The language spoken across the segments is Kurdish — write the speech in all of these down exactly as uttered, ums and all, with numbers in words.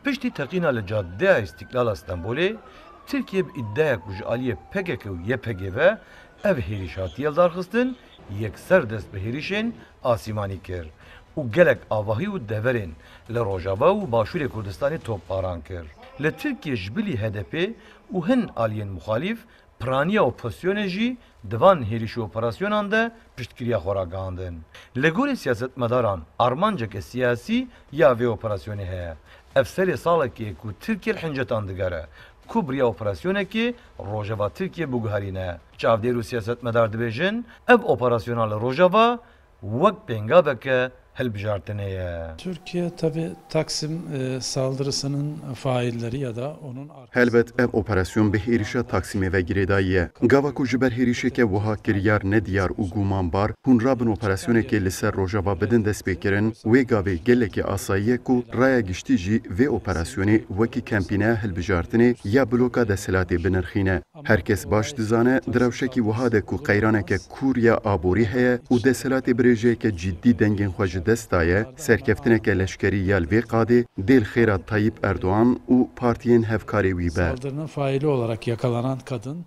Piştî teqîna li Cadeya Îstiklala Stenbolê, Tirkiye bi îdiaya ku ji aliyê P K K û Y P G ve ev hêrîş hatiye lidarxistin, yekser dest bi hêrîşên asîmanî kir û gelek avahî û deverên li Rojava û Başûrê Kurdistanê topbaran kir. Li Tirkiye ji bilî H D P û hin aliyên muxalîf piraniya opozisyonê jî di van hêrîş û operasyonan de piştgiriya xwe ragihandin. Li gorî siyasetmedaran, armanceke siyasî ya vê operasyonê heye. Ev serê salekê ye ku Tirkiye li hincetan digere, ku bi riya operasyonekê rojeva Tirkiye biguherîne. Çavdêr û siyasetmedar dibêjin, ev operasyona li rojeva wek pêngaveke hilbijartinê ye. Türkiye tabii Taksim e, saldırısının failleri ya da onun arkasında Helbet ev operasyon bi hêrişa Taksimê ve girêdayî ye. Gava ku ji ber hêrişeke wiha kiryar nediyar û gumanbar hûn rabin operasyonekê li ser Rojava bidin destpêkirin, wê gavê gelekî asayî ye ku raya giştî jî vê operasyonê wekî kempîneya hilbijartinê ya bloka desthilatê binirxîne. Her kes baş dizane, di rewşekî wiha de ku qeyraneke kûr ya aborî heye û desthilatê bi rêjeyeke ciddî dengên xwe ji dest daye, serkeftineke leşkerî ya li vê qadê dê li xêra Tayyip Erdogan û partiyên hevkarê wî be. Saldırının faili olarak yakalanan kadın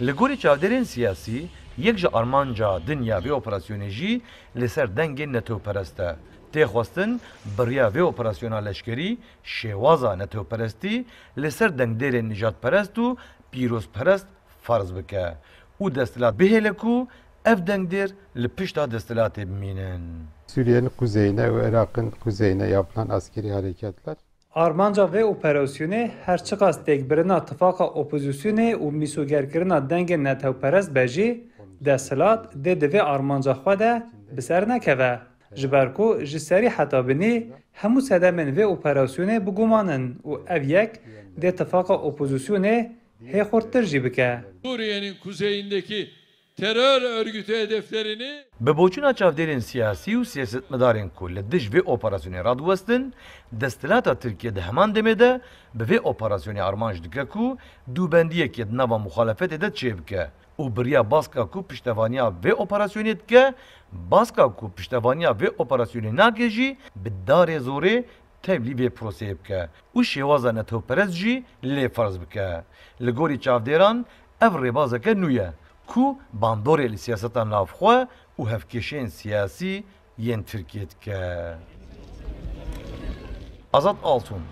Li gorî çavdêrên siyasî, yek ji armanca din ya vê operasyonê jî li ser dengên netewperest e. Tê xwestin bi riya vê operasyona leşkerî şêwaza netewperestî li ser dengdêrên nijadperest û pîrozperest ferz bike û desthilat bihêle ku ev dengdêr li pişta desthilatê bimînin. Suriye'nin kuzeyine ve Irak'ın kuzeyine yapılan askeri harekatlar Armanca vê operasyonê her çiqas têkbirina tifaqa opozisyonê û mîsogerkirina dengên netewperest be jî, desthilat dê di vê armanca xwe de bi ser nekeve. Ji ber ku ji serî heta binî hemû sedemên vê operasyonê bigumanin û ev yek dê tifaqa opozisyonê hê xurttir jî bike. Suriye'nin kuzeyindeki terör örgütü hedeflerini Bi boçûna çavdêrên siyasî û siyasetmedarên ku li dij vê operasyonê radiwestin, desthilata Tirkiye di heman demê de bi vê operasyonê armanc dike ku dûbendiyekê di nava muxalefetê de çêbike û bi riya baska ku piştevaniya vê operasyonê dike, baska ku piştevaniya vê operasyonê nake jî bi darê zorê tevlî vê proseyê bike û şêwaza netewperest jî lê ferz bike. Li gorî çavdêran ev rêbazeke nû ye ku bandorê li siyaseta navxwe û hevkêşeyên siyasî yên Tirkiyê dike. Azad Altun,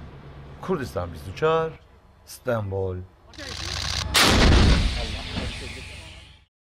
Kurdistan bîst û çar, Stenbol.